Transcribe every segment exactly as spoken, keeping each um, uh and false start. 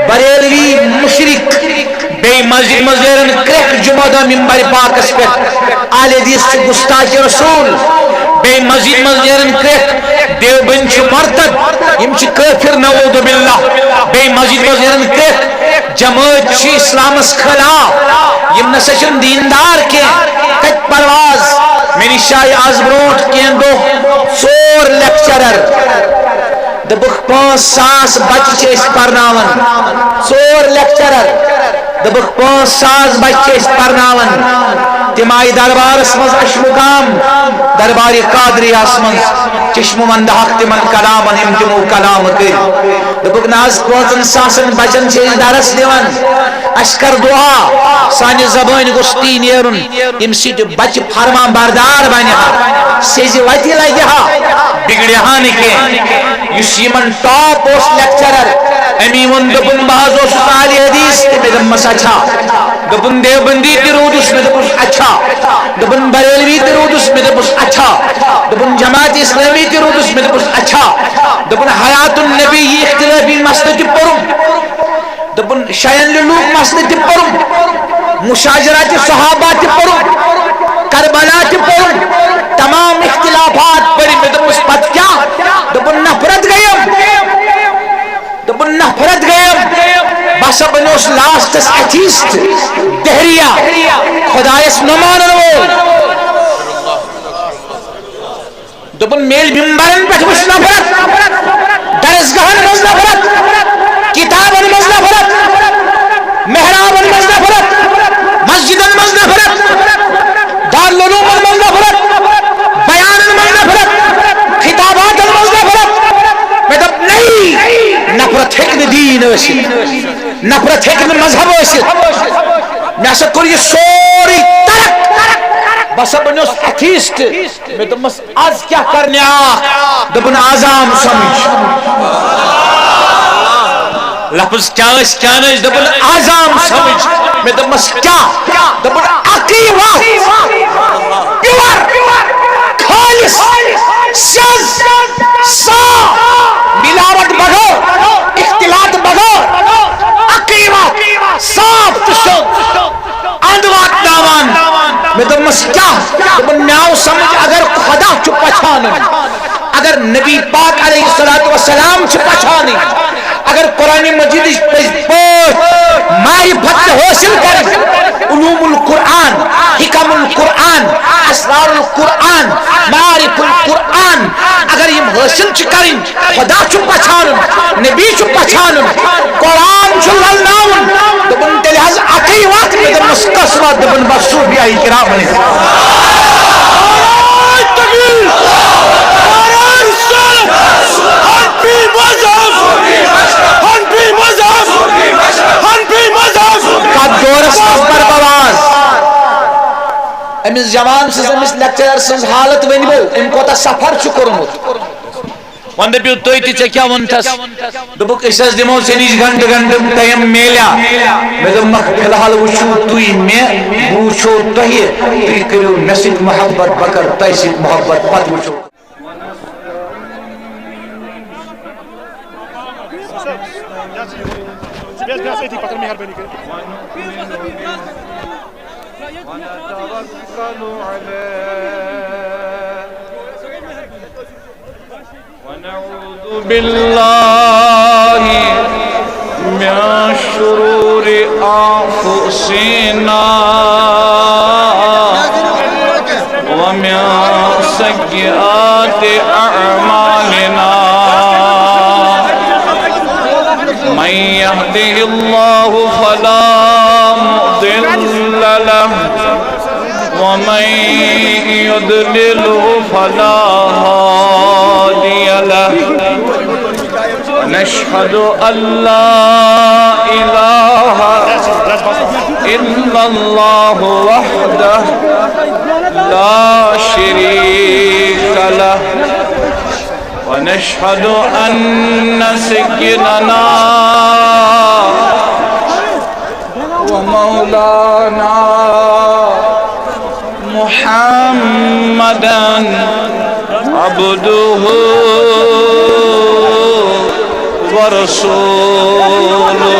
بریلوی مشرک، بیٚیہِ مسجد منٛز نیرن کرٛٮ۪کھ جمعہ دۄہ ممبر پاکس پٮ۪ٹھ۔ اہل حدیث چھُ گستاخ رسول، بیٚیہِ مسجد منٛز نیرن کرٛٮ۪کھ۔ دیوبند چھُ مرتد، یِم چھِ کٲفر نعوذ باللہ، بیٚیہِ مسجد منٛز نیرن کرٛٮ۪کھ۔ جمٲعت چھِ اسلامس خلاف، یِم نسا چھِنہٕ دیندار کینٛہہ۔ کتہِ پرواز؟ مےٚ نِش آیہِ از برونٛٹھ کینٛہہ دۄہ ژور لیکچرر۔ دوٚپُکھ، پانٛژھ ساس بچہِ چھِ أسۍ پرناوان۔ ژور لیکچرر۔ دوٚپُکھ، پانٛژھ ساس بچہِ چھِ أسۍ پرناوان۔ تِم آیہِ دربارس منٛز اشمقام، دربارِ قادریاہس منٛز چشمہٕ وندٕ حق تِمن کلامن، یِم تِمو کلام کٔرۍ۔ دوٚپُکھ، نہ حظ، پانٛژن ساسن بچن چھِ أسۍ درس دِوان۔ اسہِ کر دعا، سانہِ زبٲنۍ گوٚژھ تی نیرُن، ییٚمہِ سۭتۍ بچہِ فرمان بردار بنہِ ہا، سیٚزِ وتہِ لگہِ ہا، بگڑِ ہا نہٕ کینٛہہ۔ یُس یِمن ٹاپ اوس لیکچرر، أمی ووٚن، دوٚپُن، بہٕ حظ اوسُس اہلِ حدیث تہٕ مےٚ دوٚپمس، اچھا۔ دوٚپُن، دیوبندی تہِ روٗدُس، مےٚ دوٚپُس، اچھا۔ دوٚپُن، بریلوی تہِ روٗدُس، مےٚ دوٚپُس، اچھا۔ دوٚپُن، جماعت اسلامی تہِ روٗدُس، مےٚ دوٚپُس، اچھا۔ دوٚپُن، حیات النبی یہِ اختلافی مسلہٕ تہِ پوٚرُم۔ دوٚپُن، شیَن لُلوٗک مسلہٕ تہِ پوٚرُم، مشاجرات صحابہ تہِ پوٚرُم، کربلا تہِ پوٚرُم، تمام اختلافات پٔرۍ۔ مےٚ دوٚپمَس، پتہٕ کیٛاہ؟ دوٚپُن، نفرت گٔیم۔ دوٚپُن، نفرت گٔیم۔ بہٕ ہسا بنیوس لاسٹس ایتھیسٹ، دہریہ، خدایس نہ مانن وول۔ دوٚپُن، میلہِ ممبرن پٮ۪ٹھ وٕچھ نفرت، درسگاہن منٛز نفرت، کتابن منٛز نفرت، محرابن منٛز نفرت، مسجدن منٛز نفرت، دارالعلومن منٛز نفرت، بیانن منٛز نفرت، خطاباتن منٛز نفرت۔ مےٚ دوٚپ، نہیں، نفرت ہیٚکہِ نہٕ دیٖن ٲسِتھ، نفرت ہیٚکہِ نہٕ مذہب ٲسِتھ۔ مےٚ ہسا کوٚر یہِ سورُے ترک۔ بہٕ ہسا بنیوس ایتھیسٹ۔ مےٚ دوٚپمس، از کیٛاہ کرنہِ آکھ؟ دوٚپُن، از آم سمجھ۔ لفظ کیٛاہ ٲسۍ، کیٛاہ نہٕ ٲسۍ؟ دوٚپُن، از آم سمجھ۔ مےٚ دوٚپمس، کیٛاہ؟ دوٚپُن، اَکٕے وَتھ، پیور، خالص، سیٚز، صاف، ملاوٹ بغٲر، اختلاط بغٲر، اَکٕے وَتھ، صاف تہٕ سیوٚد۔ اند واتناوان۔ مےٚ دوٚپمَس، کیٛاہ؟ دوٚپُن، مےٚ آو سمجھ، اگر خدا چھُ پہچانُن، اگر نبی پاک علیہ الصلوۃ والسلام چھُ پہچانٕنۍ، اگر قرآن مجیدٕچ پٔزۍ پٲٹھۍ معرفت تہِ حٲصِل کرٕنۍ، علوم القرآن، حکم القرآن، اسرار القرآن، معارف القرآن، اگر یِم حٲصِل چھِ کرٕنۍ، خدا چھُ پہچانُن، نبی چھُ پہچانُن، قرآن چھُ للناوُن۔ دوٚپُن، تیٚلہِ حظ اَکٕے وَتھ۔ مےٚ دوٚپمَس، کۄس وَتھ؟ دوٚپُن، بس صوفیاہی کرام ٲسِو۔ نعرہ تکبیر، نعرہ رسالت، حنفی مذہب، حنفی مذہب، حنفی مذہب۔ کَتھ دورس منٛز پَرٕ بہٕ واز؟ أمِس جوان سٕنٛز، أمِس لیکچرر سٕنٛز حالت ؤنۍ مو، أمۍ کوتاہ سفر چھُ کوٚرمُت۔ وۄنۍ دٔپِو تُہۍ تہِ، ژےٚ کیٛاہ ووٚنتھَس؟ دوٚپُکھ، أسۍ حظ دِمو ژےٚ نِش گھنٹہٕ گھنٹہٕ ٹایم میلیا؟ مےٚ دوٚپمَکھ، فی الحال وٕچھِو تُہۍ مےٚ، بہٕ وٕچھو تۄہہِ، تُہۍ کٔرِو مےٚ سۭتۍ محبت، بہٕ کَرٕ تۄہہِ سۭتۍ محبت، پَتہٕ وٕچھو۔ ژٕ بیٚہہ، بیٚہہ أتی پَتھر، مہربٲنی کٔرِتھ۔ ونتوکل علیہ۔ ونعوذ باللہ من شرور انفسنا ومن سیئات اعمالنا۔ من يهده الله فلا مضل له ومن يضلله فلا هادي له، ونشهد أن لا إله إلا الله وحده لا شريك له، ونشهد أن سيدنا ومولانا محمدا عبده ورسوله.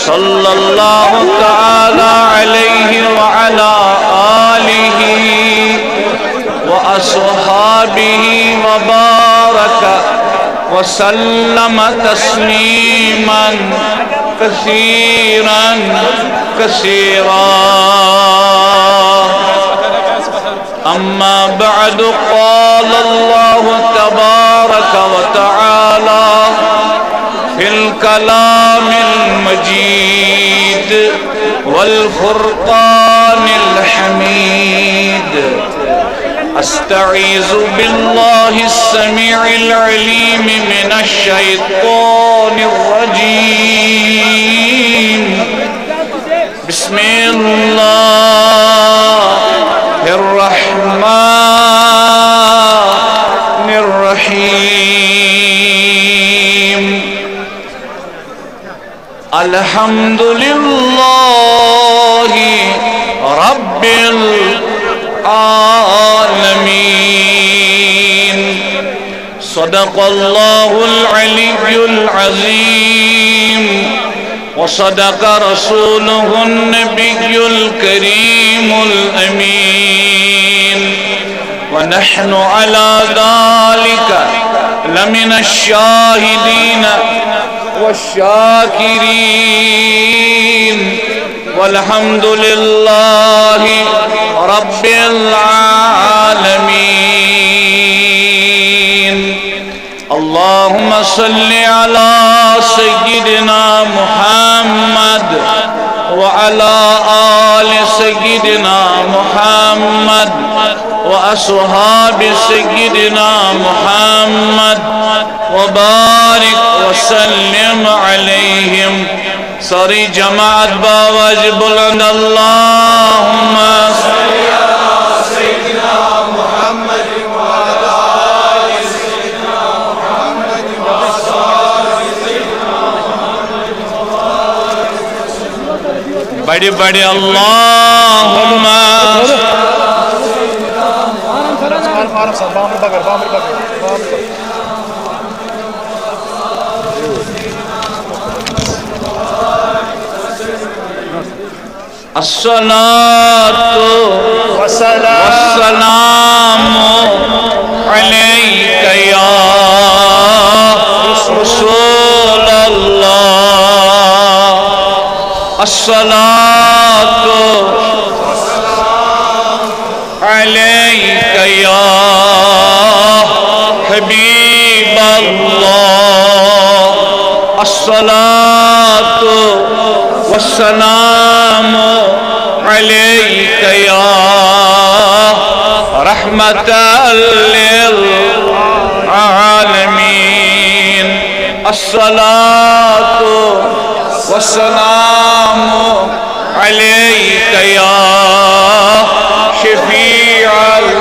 صلى الله تعالى عليه وعلى آله وأصحابه وبارك وسلم تسليما كثيرا كثيرا. أما بعد، قال الله تبارك وتعالى في الكلام المجيد والفرقان الحميد: أستعيذ بالله السميع العليم من الشيطان الرجيم. بسم الله الرحمن الرحيم. الحمد لله رب العالمين. صدق الله العلي العظيم وصدق رسوله النبي الكريم الأمين، ونحن على ذلك لمن الشاهدين والشاكرين، والحمد لله رب العالمين. اللهم صل على سيدنا محمد وعلى آل سيدنا محمد وأصحاب سيدنا محمد وبارك وسلم عليهم. ساری جماعت باواز بلند، اللهم صل على سيدنا محمد وعلى آل سيدنا محمد وأصحاب سيدنا محمد. بڑے بڑے اللهم. الصلاة والسلام عليك يا رسول الله. الصلاة عليك يا حبيب الله. الصلاة والسلام عليك يا رحمة للعالمين. الصلاة والسلام عليك يا شفيع ال-،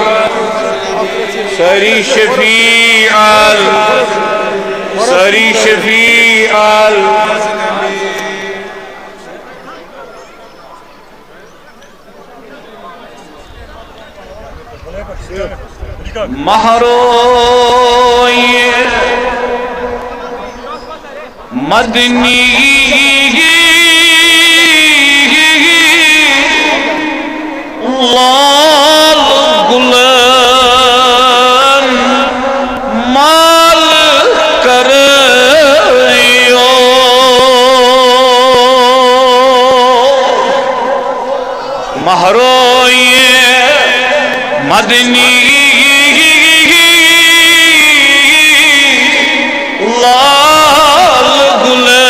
ساری شفیع ال-، ساری شفیع ال-۔ مہروئے مدنی لال گلن مال کریو۔ مہروئے مدنی لال گلن۔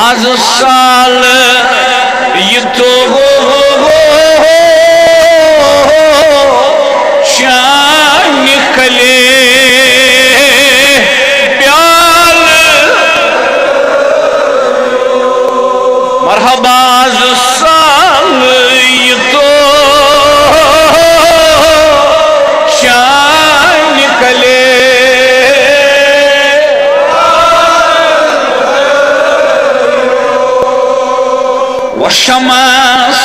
از سال یہ تو شان کلے پیال۔ مرحبا از سال یہ تو شان کلے۔ و شمس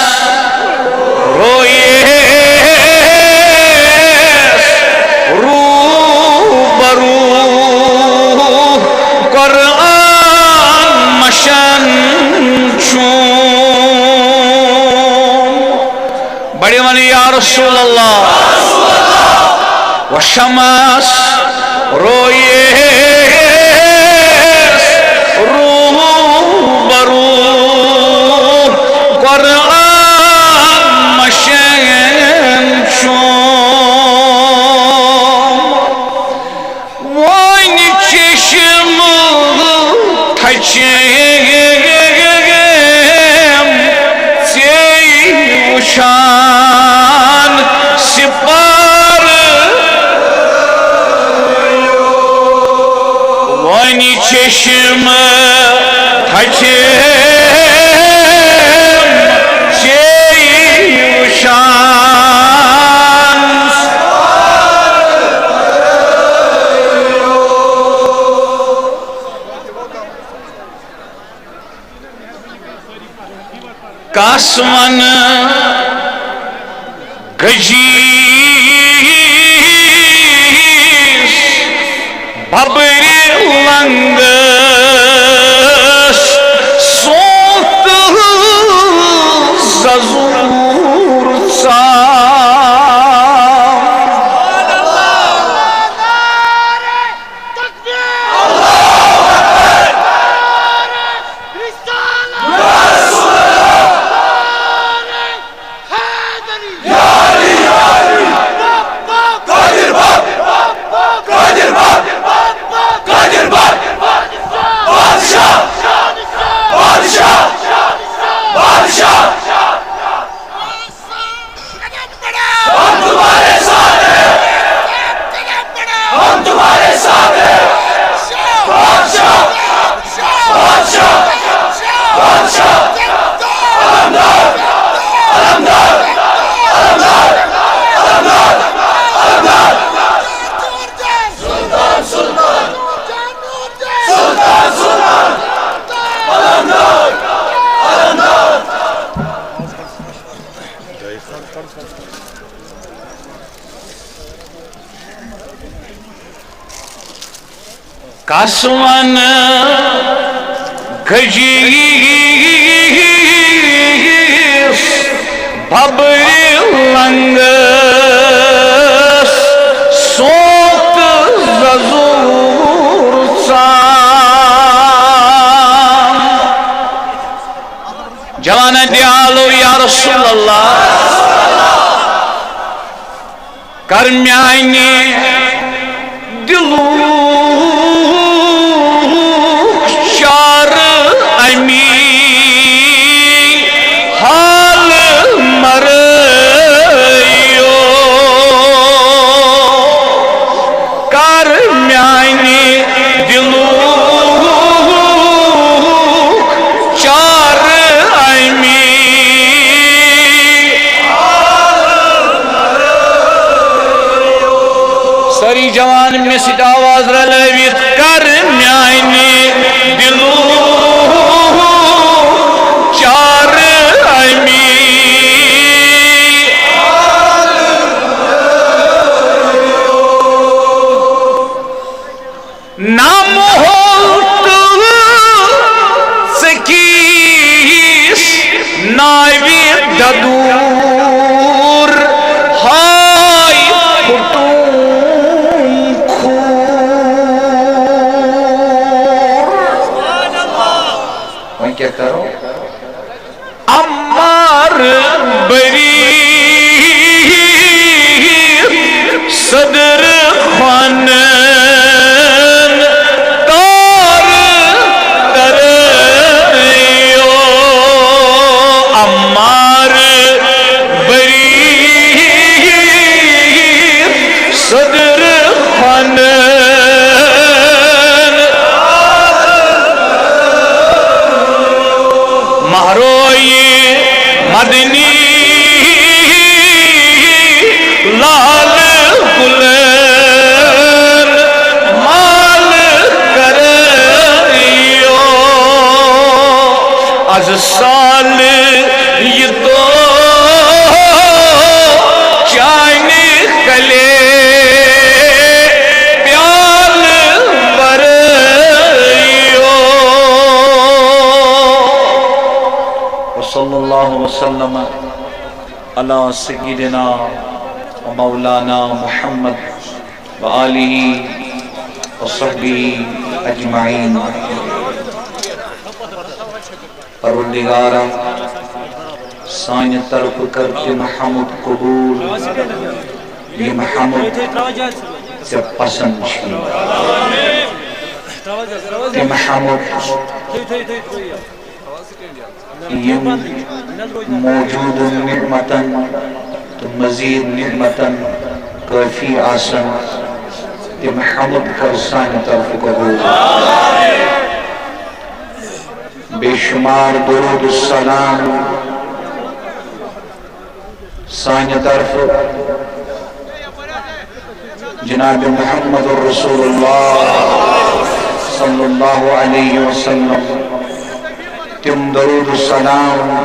رویس رو رسول اللہ، و شمس رویس روبرو، قرآن مشن شوم۔ وۄنۍ چشم تھچم ژے وٕچھان سپارٕ۔ وۄنۍ چشم تھچم ژے وٕچھان۔ کس ون گجیس ببرِ لنگس سونت ززور ژام۔ تکبیر! اللہ اکبر! نعرہ رسالت! نعرہ حیدری! یا علی، یا علی! بپ، بپ! قادر بپ! بپ، بپ! قادر بپ! بپ، بپ! قادر بپ! بادشاہ! بادشاہ! بادشاہ! بادشاہ! ہم تمہارے ساتھ ہیں۔ ہم تمہارے ساتھ ہیں۔ بادشاہ، بادشاہ، بادشاہ، علمدار، علمدار، علمدار، علمدار، علمدار۔ سلطان، سلطان، سلطان، سلطان، علمدار، علمدار۔ کس ون گجیس ببرِ لنگس سونت ززور ژام۔ جوانہ دیالو یا رسول اللہ، کر میانہِ دلُک چارٕ امی حال مرٲیو۔ کر میانہِ دلُک چارٕ امی۔ سٲری جوان مےٚ سۭتۍ آواز رلٲوِتھ، کر میانہِ دلُک چارٕ امی۔ نہ مۄہل تہٕ ژٔکیٖس ناوِ ددوٗر، ہاے پھُٹُم خوٗن۔ وۄنۍ کیٛاہ کرو؟ عمار بری صدر خانن تار تریو۔ عمار بری صدر خانن مہروی مدنی لال گلن مال کریو۔ از سال یہ تو چانہِ کلے پیال بریو۔ وصلی اللہ وسلم على سيدنا ومولانا محمد وآله وصحبه أجمعين. پروردگارا، سانہِ طرفہٕ کر تِم حمد قبول، یِم حمد ژےٚ پسند چھِ۔ تِم حمد یِم موجودٕ نعمتن تہٕ مزید نعمتن کٲفی آسن، تِم حمد کر سانہِ طرفہٕ قبول۔ بے شمار درود و سلام سانہِ طرفہٕ جناب محمد رسول اللہ صلی اللہ علیہ وسلم، تِم درود و سلام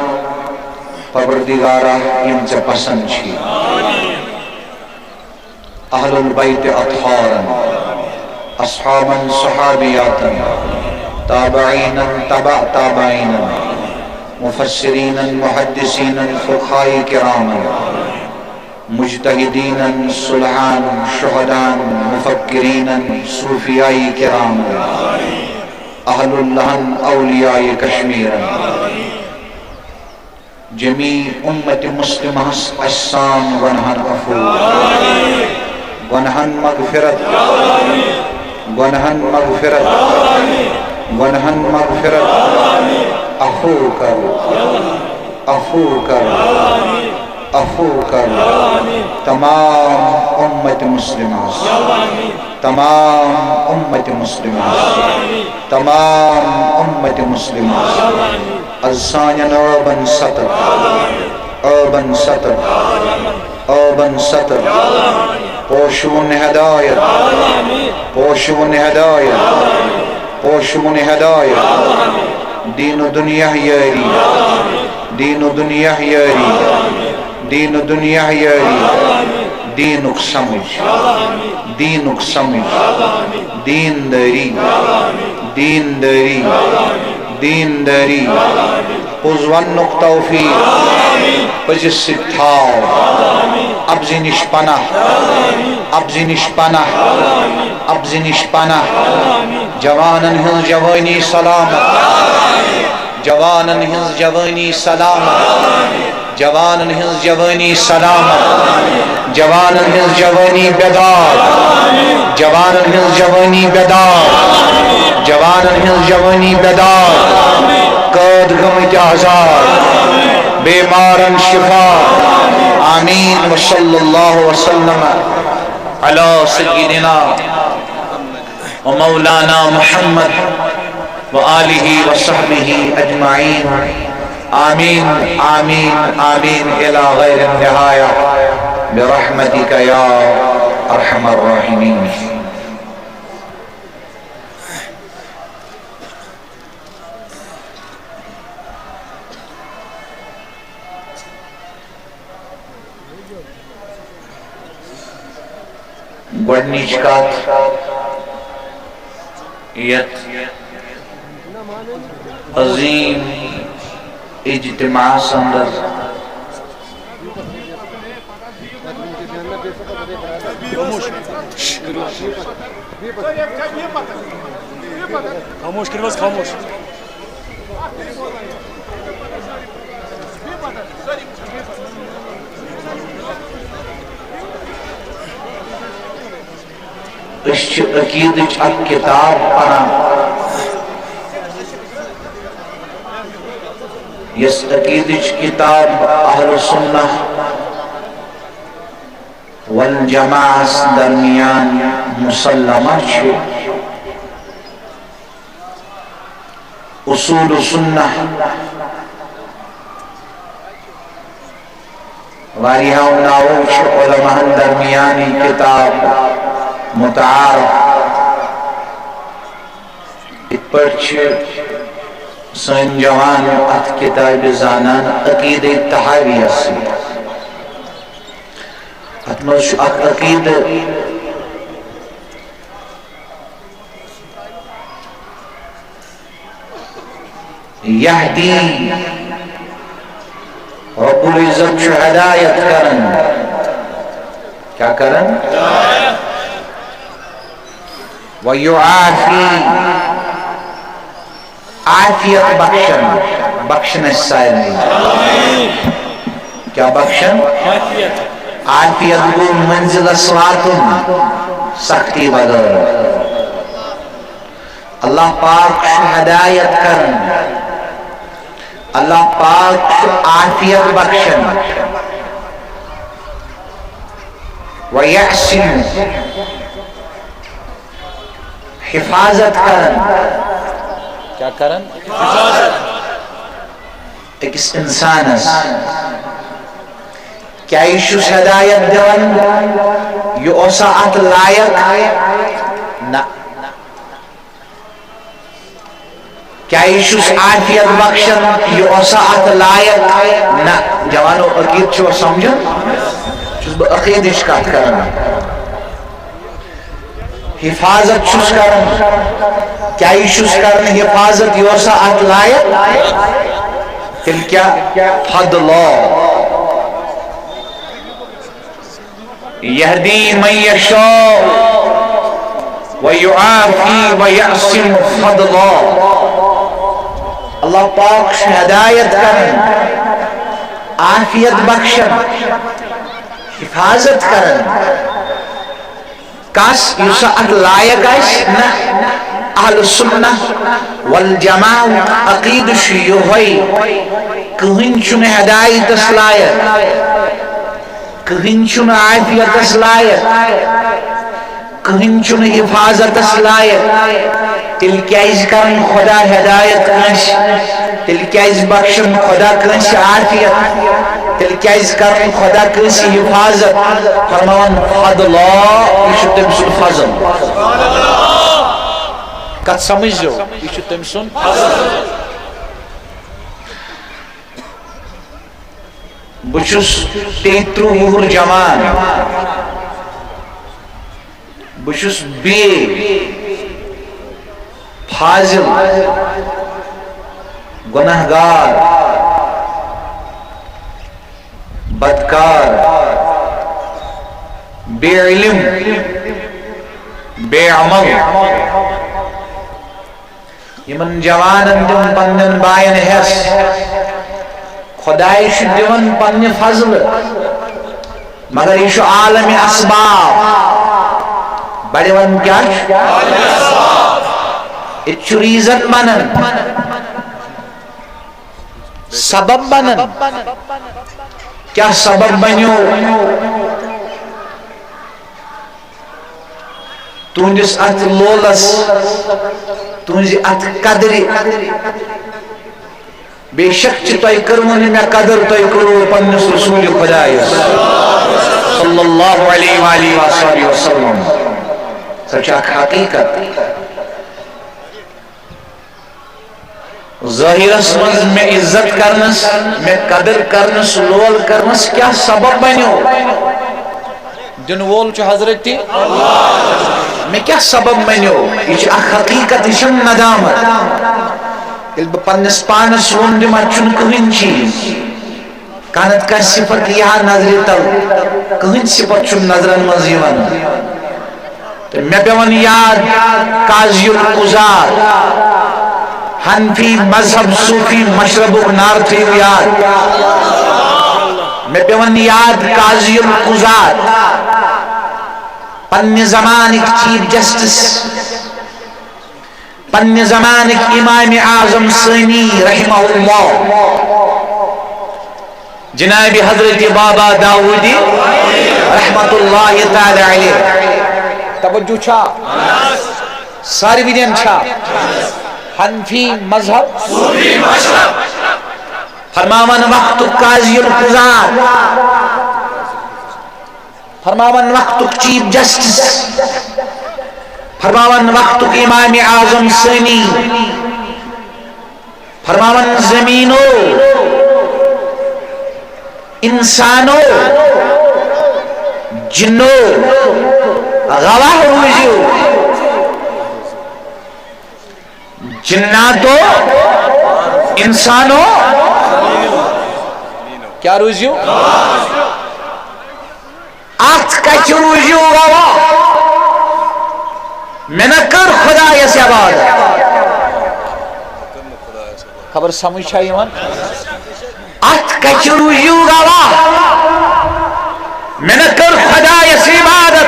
پروردگارا یِم ژےٚ پسند چھِ۔ اہل البیت اطہارن، اصحابن صحابیاتن، تابعین تبع تابعین، مفسرین محدثین فقہاء کرامن، مجتہدین صلحان شہدان مفکرین صوفیاء کرامن، اہل اللہن اولیاء کشمیرن۔ جمیع امت مسلمہس اسہِ سان گۄنہن عفو، گۄنہن مغفرت، گۄنہن مغفرت، گۄنہن مغفرت، عفو کر، عفو کر، عفو کر تمام امت مسلمہس، تمام امت مسلمہس، تمام امت مسلمہس۔ از سانٮ۪ن عٲبن ستر، عٲبن ستر، عٲبن ستر۔ پوشون ہدایت، پوشون ہدایت، پوشون ہدایت۔ دین و دنیا یاری، دین و دنیا یاری، دین و دنیا یاری۔ دینک سمجھ، دینک سمجھ، دینداری، دینداری، دینداری۔ پوٚز وننُک توفیق، پٔزِس سۭتۍ تھاو۔ اپزِ نِش پناہ، اپزِ نِش پناہ، اپزِ نِش پناہ۔ جوانن ہٕنٛز جوٲنی سلامت، جوانن ہٕنٛز جوٲنی سلامت، جوانن ہٕنٛز جوٲنی سلامت، جوانن ہٕنٛز جوٲنی بیدار، جوانن ہٕنٛز جوٲنی بیدار، جوانن ہٕنٛز جوٲنی بیدار، قٲد گٔمٕتۍ آزاد، بیمارن شفا۔ آمین۔ وصلی اللہ وسلم علی سیدنا ومولانا محمد وآله وصحبه أجمعين. آمين، آمين، آمين إلى غير النهاية برحمتك يا أرحم الراحمين. گۄڈٕنِچ کتھ، یتھ عظیم اجتماعس اندر خاموش کٔرِو حظ، خاموش۔ أسۍ چھِ عقیٖدٕچ اکھ کِتاب پران، یۄس عقیٖدٕچ کِتاب اہل سنہ والجماعس درمیان مسلمہ چھِ۔ اصول سنہ واریاہو ناوو چھِ علماہن درمیان یہِ کِتاب متعارف۔ یِتھ پٲٹھۍ چھِ سٲنۍ جوان اتھ کِتابہِ زانان عقیدے طحاویہ سۭتۍ۔ اتھ منٛز چھُ اکھ عقیدٕ یہدی رب العزت چھُ ہدایت کران۔ کیا کران؟ ویعافی، عافیت بخشن، بخشن اسہِ سارنٕے۔ کیا بخشن؟ عافیت گوٚو منزلس واتُن سختی بغٲر۔ اللہ پاک چھُ ہدایت کران، اللہ پاک چھُ عافیت بخشان۔ ویعصم، حفاظت کران۔ کیا کران؟ حفاظت۔ أکِس اِنسانَس کیا یہِ چھُس ہدایت دِوان، یہِ اوسا اَتھ لایق؟ نہ۔ کیا یہِ چھُس عافیت بخشان، یہِ اوسا اَتھ لایق؟ نہ۔ جوانو، عقیدٕ چھُوا سمجھان؟ چھُس بہٕ عقیدٕچ کتھ کران۔ حفاظت چھُس کران، کیا یہِ چھُس کران حفاظت، یہِ اوسا اَتھ لایق؟ تیٚلہِ کیا؟ فضلا۔ یہدی من یشاء و یعافی و یعصم فضلا۔ اللہ پاک چھُ ہدایت کران، عافیت بخشان، حفاظت کران۔ کس؟ یُس اتھ لایق آسہِ نہ۔ اہل سنہ والجماعہ عقیدٕ چھُ یِہوٚے، کٕہٕنۍ چھُنہٕ ہدایتس لایق، کٕہٕنۍ چھُنہٕ عافیتس لایق، کٕہٕنۍ چھُنہٕ حفاظتس لایق۔ تیٚلہِ کیازِ کرن خدا ہدایت کٲنٛسہِ؟ تیٚلہِ کیازِ بخشن خدا کٲنٛسہِ عافیت؟ تیٚلہِ کیازِ کرن خدا کٲنٛسہِ حفاظت؟ فرماوان، فضلا، یہِ چھُ تٔمۍ سُنٛد فضل۔ کتھ سمجھو، یہِ چھُ تٔمۍ سُنٛد فضل۔ بہٕ چھُس تیٚیہِ ترٕٛہ وُہُر جوان۔ بہٕ چھُس بے فاضل، گناہگار، بدکار، بے علم، بے عمل۔ یِمن جوانن دِم پننٮ۪ن باین حصہٕ۔ خداے چھُ دِوان پننہِ فضلہٕ، مگر یہِ چھُ عالمِ اسباب۔ بڑِ وَن کیٛاہ چھُ؟ ییٚتہِ چھُ reason بنان، سبب بنان۔ کیٛاہ سبب بنیو؟ تُہنٛدِس اتھ لولس، تُہنٛزِ اتھ قدرِ۔ بے شک چھِ تۄہہِ کٔرمٕژ مےٚ قدر، تۄہہِ کوٚروٕ پننِس رسول خدایس صلی اللہ علیہ وآلہ وصحبہ وسلم۔ سۄ چھِ اکھ حقیقت۔ ظٲہِرس منٛز مےٚ عزت کرنس، مےٚ قدر کرنس، لول کرنس کیٛاہ سبب بنیو؟ دِنہٕ وول چھُ حضرت۔ مےٚ کیٛاہ سبب بنیو؟ یہِ چھِ اکھ حقیقت، یہِ چھَنہٕ ندامت۔ ییٚلہِ بہٕ پننِس پانس ووٚن، دِمہٕ، اَتہِ چھُنہٕ کٕہٕنۍ چیٖز۔ کانت کا صفت یہاں نظرِ تل، کٕہٕنۍ صفت چھُنہٕ نظرن منٛز یِوان۔ تہٕ مےٚ پٮ۪وان یاد قاضی القضات، حنفی مذہب صوفی مشربُک نار تھٲیِو یاد۔ مےٚ پٮ۪وان یاد قاضی القضات، پننہِ زمانٕکۍ چیف جسٹس، پننہِ زمانٕکۍ امام اعظم ثانی رحمہ اللہ، جناب حضرت بابا داؤدی رحمت اللہ تعالی علیہ۔ توجہ چھا؟ ساروی دین چھا؟ حنفی مذہب۔ فرماوان وقتُک قاضی القضات، فرماوان وقتُک چیف جسٹس، فرماوان وقتُک امام اعظم ثانی، فرماوان زمینو، انسانو، جنو، گواہ روٗزِو۔ جناتو، انسانو، کیا روٗزِو؟ اتھ کتھِ روٗزِو گواہ، مےٚ نہ کٔر خۄدایس عبادت۔ خبر سمجھ چھا یِوان؟ اتھ کتھِ روٗزِو گواہ، مےٚ نہ کٔر خۄدایس عبادت۔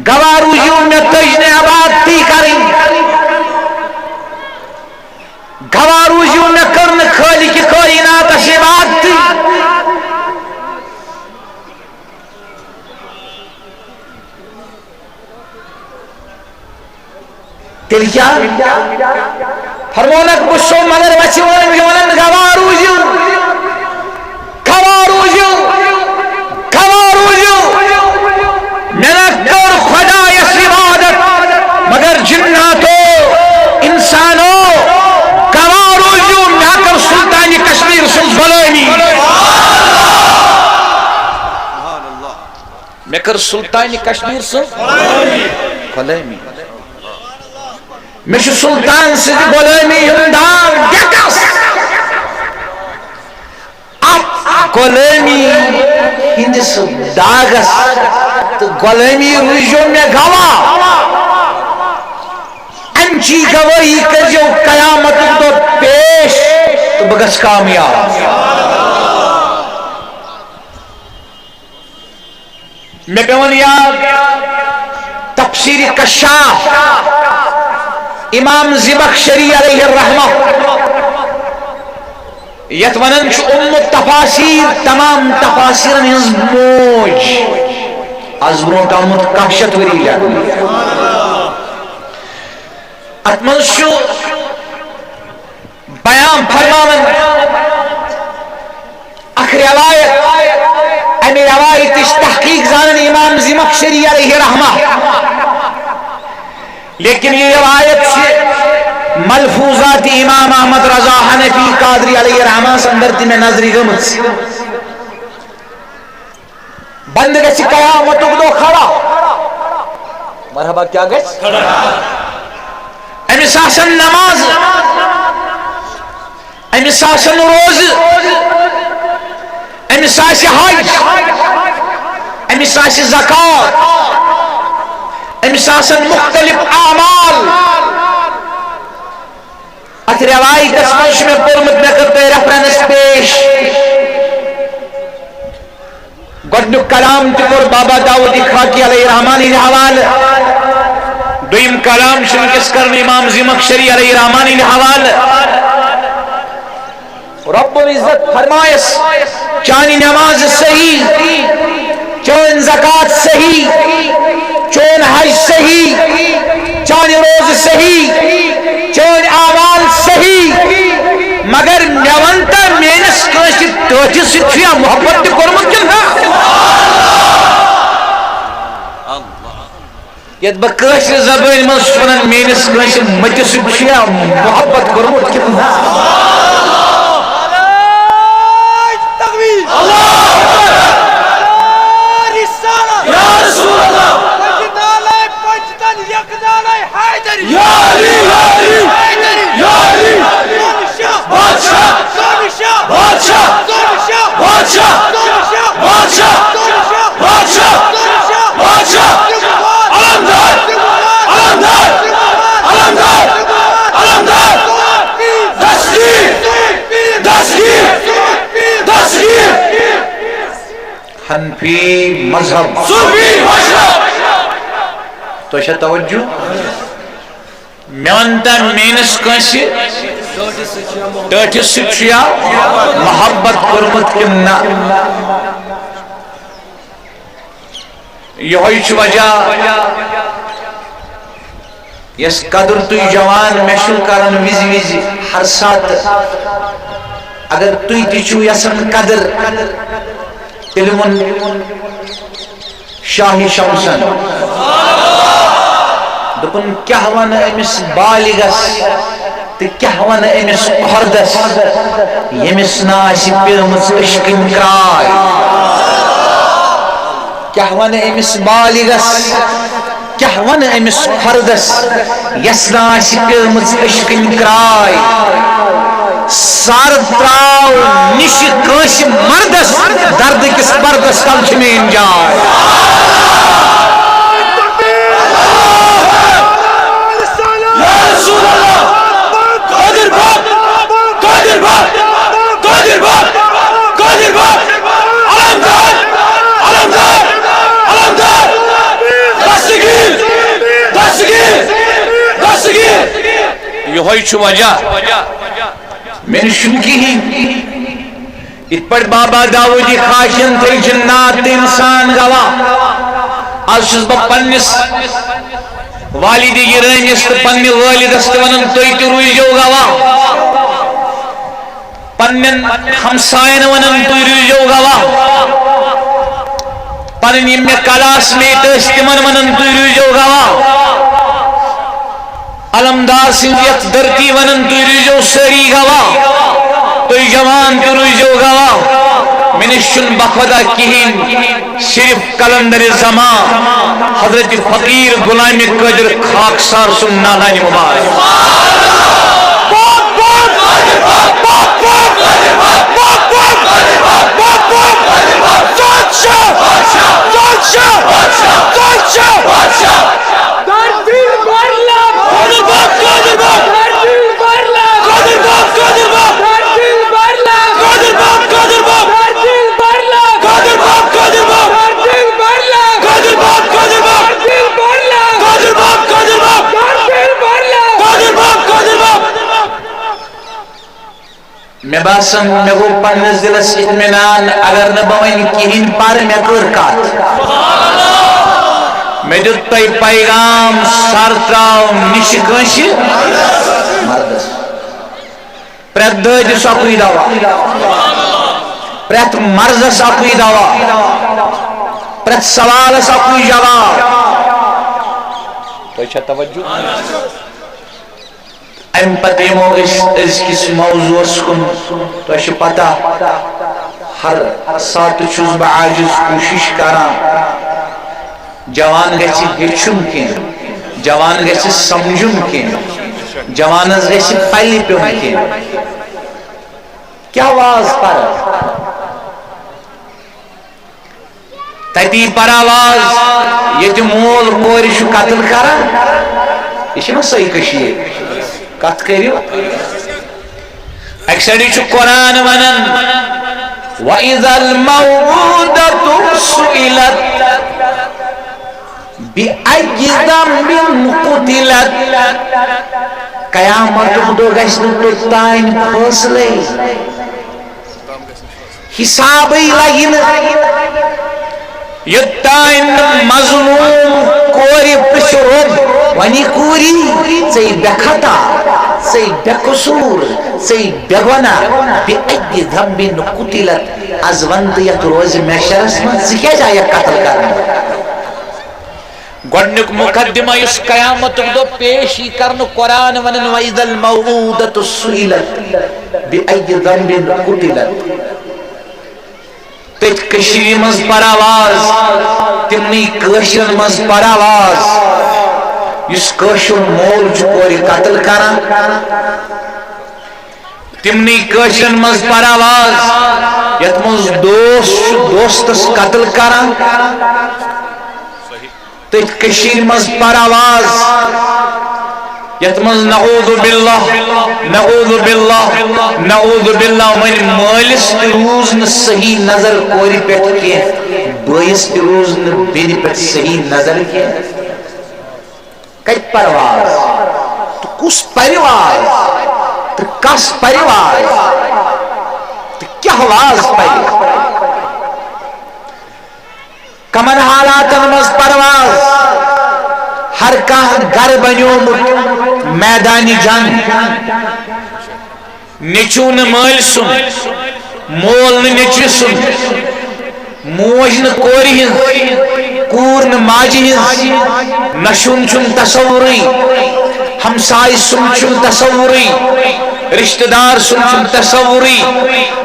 گواہ روٗزِو مےٚ تٔج نہٕ عبادتٕے کرٕنۍ۔ گواہ روٗزِو مےٚ کٔر نہٕ خٲلقِ کٲیناتس عبادتٕے۔ تیٚلہِ کیٛاہ؟ فرمونکھ، بہٕ چھُسو مگر وَژھِ وٲنۍ وَنان، گواہ روٗزِو، گواہ روٗزِو، گواہ روٗزِو۔ مےٚ نہ کٔر خۄدایَس عبادت، مگر جِناتو، اِنسانو، گواہ روٗزِو، مےٚ کٔر سُلطانِ کشمیٖر سٕنٛز غلٲمی۔ مےٚ کٔر سُلطانِ کشمیٖر سٕنٛز غلٲمی۔ مےٚ چھُ سُلطان سٕنٛزِ غلٲمی ہُنٛد داغ ڈیکس۔ اتھ غلٲمی ہٕنٛدِس داغس تہٕ غلٲمی روٗزِو مےٚ گواہ۔ امچی گوٲہی کٔرۍزیو قیامتُک دۄہ پیش تہٕ بہٕ گژھٕ کامیاب۔ مےٚ پیوٚن یاد تفسیر کشاف، امام زمخشری علیہ الرحمہ، یتھ ونان چھُ ام التفاسیر، تمام تفاسیرن ہٕنٛز موج۔ از برونٛٹھ آمُت کاہ شیٚتھ ؤری لیکھنہٕ۔ اتھ منٛز چھُ بیان فرماوان اکھ روایت، امہِ روایتٕچ تحقیق زانن امام زمخشری علیہ رحمہ، لیکن یہ روایت چھِ ملفوظات امام احمد رضا حنفی قادری علیہ رحمہ اندر تہِ مےٚ نظرِ گٔمٕژ۔ بندٕ گژھِ قیامتُک دۄہ کھڑا۔ مرحبا، کیا گژھِ؟ أمِس آسن نماز، أمِس آسن روزٕ، أمِس آسہِ حج، أمِس آسہِ زکوٰۃ، أمِس آسن مختلف اعمال۔ اتھ روایتس منٛز چھُ مےٚ پوٚرمُت، مےٚ کٔر تۄہہِ reference پیش۔ گۄڈٕنیُک کلام تہِ کوٚر بابا داؤد خاکی علیہ رحمٰن ہٕنٛدِ حوالہٕ۔ دوٚیِم کلام چھُ وٕنکیٚس کران امام زمخشری علیہ رحمٰن ہٕنٛدِ حوالہٕ۔ رب العزت فرمایس، چانہِ نماز صحیح، چٲنۍ زکوٰۃ صحیح، چون حج صحیح، چانہِ روزٕ صحیح، چٲنۍ اعمال صحیح، مگر مےٚ وَن تہٕ میٲنِس کٲنٛسہِ ٹٲٹھِس سۭتۍ چھُ یا محبت تہِ کوٚرمُت کِنہٕ نہ؟ یتھ بہٕ کٲشرِ زبٲنۍ منٛز چھُس ونان، میٲنِس کٲنٛسہِ مٔتِس سۭتۍ چھُ یا محبت کوٚرمُت کِنہٕ نہ؟ نعرہ تکبیر۔ اللہ اکبر۔ نعرہ رسالت۔ یا رسول اللہ۔ پنجتن، یکتن، حیدری۔ یا علی، یا علی۔ حیدری۔ یا علی۔ زون شاہ۔ بادشاہ۔ زون شاہ۔ بادشاہ۔ زون شاہ۔ بادشاہ۔ زون شاہ۔ بادشاہ۔ زون شاہ۔ بادشاہ۔ بادشاہ۔ علمدار۔ علمدار۔ علمدار۔ علمدار۔ دستگیر۔ دستگیر۔ دستگیر۔ حنفی مذہب۔ صوفی مذہب۔ تۄہہِ چھا توجہ؟ مےٚ وَن تہٕ، میٲنِس کٲنٛسہِ ٹٲٹھِس سۭتۍ چھُ یا محبت کوٚرمُت کِنہٕ نہ؟ یِہوٚے چھُ وجہ، یۄس قدر تُہۍ جوان مےٚ چھِو کران وِزِ وِزِ ہر ساتہٕ۔ اگر تُہۍ تہِ چھِو یژھان قدر، تیٚلہِ ووٚن شاہ شمسن۔ دوٚپُن، کیٛاہ وَنہٕ أمِس بالغس تہٕ کیٛاہ وَنہٕ أمِس خۄردس، ییٚمِس نہٕ آسہِ پیٚمٕژ عشقٕنۍ کرٛاے؟ کیٛاہ وَنہٕ أمِس بالغس، کیٛاہ وَنہٕ أمِس فردس، یَس نہٕ آسہِ پیٚمٕژ عشقٕنۍ کراے؟ سر تراو نِشہِ کٲنٛسہِ مردس، دردٕ کِس پردس تل چھِ میٲنۍ جاے۔ یا رسول اللہ، قادر باب، قادر باب، قادر باب، قادر باب، علمدار، علمدار، علمدار، دستگیر، دستگیر، دستگیر۔ یہوے چھُ وجہ۔ مےٚ نِش چھُنہٕ کِہیٖنۍ۔ یِتھ پٲٹھۍ بابا داوودی خاشن تھٲے جِنات تہٕ اِنسان گواہ، از چھُس بہٕ پننِس والدِ گِرٲنِس تہٕ پننہِ والدس تہِ ونان، تُہۍ تہِ روٗزِو گواہ۔ پننٮ۪ن ہمساین ونان، تُہۍ روٗزِو گواہ۔ پنٕنۍ یِم مےٚ کلاس میٹ ٲسۍ، تِمن ونان، تُہۍ روٗزِو گواہ۔ علمدار سٕنٛزِ یَتھ دھرتی ونان، تُہۍ روٗزِو سٲری گواہ، تُہۍ جوان تہِ روٗزِو گواہ۔ مےٚ نِش چھُنہٕ بخدا کِہیٖنۍ، صرف قلندر زمان، حضرت فقیر غلام قادر خاکسار سُنٛد نالانہِ مبارک۔ مےٚ باسان، مےٚ گوٚو پننِس دِلس اطمینان، اگر نہٕ بہٕ وۄنۍ کِہیٖنۍ پرٕ، مےٚ کٔر کتھ۔ مےٚ دیُت تۄہہِ پیغام، سر تراو نِشہِ کٲنٛسہِ مردس۔ پرٛٮ۪تھ دٲدِس اَکُے دوا، پرٛٮ۪تھ مرضس اَکُے دوا، پرٛٮ۪تھ سوالس اَکُے جواب۔ تۄہہِ چھا توجہ؟ اَمہِ پتہٕ یِمو أسۍ أزکِس موضوعس کُن۔ تۄہہِ چھِ پتہ، ہر ساتہٕ چھُس بہٕ عاجز کوٗشِش کران، جوان گژھِ ہیٚچھُن کینٛہہ، جوان گژھِ سمجھُن کینٛہہ، جوانس گژھِ پلہِ پیوٚن کینٛہہ۔ کیٛاہ واز پرٕ؟ تتی پرا واز، ییٚتہِ مول کورِ چھُ قتل کران۔ یہِ چھِ نہ سۄے کٔشیٖر؟ کتھ کٔرِو۔ اکہِ سایڈٕ چھُ قرآن ونان، وَإِذَا الْمَوْءُودَةُ سُئِلَتْ بِأَيِّ ذَنبٍ قُتِلَتْ۔ قیامتُک دۄہ گژھِ نہٕ توٚتام فٲصلے، حسابے لگہِ نہٕ۔ یوٚتام نہٕ مظلوم کورِ پرژھِ، رۄب، ونہِ کوٗری، ژے بے خطا، ژے بے قصوٗر، ژے بے گۄناہ، بِأَيِّ ذَنبٍ قُتِلَتْ، از ون تہٕ یتھ روزِ محشرس منٛز، ژٕ کیازِ آیکھ قتل کرنہٕ؟ گۄڈنیُک مقدمہ یُس قیامتُک دۄہ پیش یی کرنہٕ، قرآن ونان، وَإِذَا الْمَوْءُودَةُ سُئِلَتْ بِأَيِّ ذَنبٍ قُتِلَتْ۔ تٔتھۍ کٔشیٖرِ منٛز پرا واز، تِمنٕے کٲشرٮ۪ن منٛز پرا واز، یُس کٲشُر مول چھُ کورِ قتل کران۔ تِمنٕے کٲشرٮ۪ن منٛز پرا واز، یتھ منٛز دوست چھُ دوستس قتل کران۔ تٔتھۍ کٔشیٖرِ منٛز پرا واز، یتھ منٛز نعوذ باللہ، نعوذ باللہ، نعوذ باللہ، وۄنۍ مٲلِس تہِ روٗز نہٕ صحیح نظر کورِ پٮ۪ٹھ کینٛہہ، بٲیِس تہِ روٗز نہٕ بیٚنہِ پٮ۪ٹھ صحیح نظر کینٛہہ۔ کتہِ پرواز؟ تہٕ کُس پرواز؟ تہٕ کس پرواز؟ تہٕ کیٛاہ واز پرِ؟ کمن حالاتن منٛز پرواز؟ ہر کانٛہہ گرٕ بنیومُت میدانِ جنگ۔ نیٚچوٗ نہٕ مٲلۍ سُنٛد، مول نہٕ نیٚچوِ سُنٛد، موج نہٕ کورِ ہٕنٛز، کوٗر نہٕ ماجہِ ہٕنٛز، نۄشہِ ہُنٛد چھُنہٕ تصورٕے، ہمسایہِ سُنٛد چھُنہٕ تصورٕے، رشتہ دار سُنٛد چھُنہٕ تصورٕے۔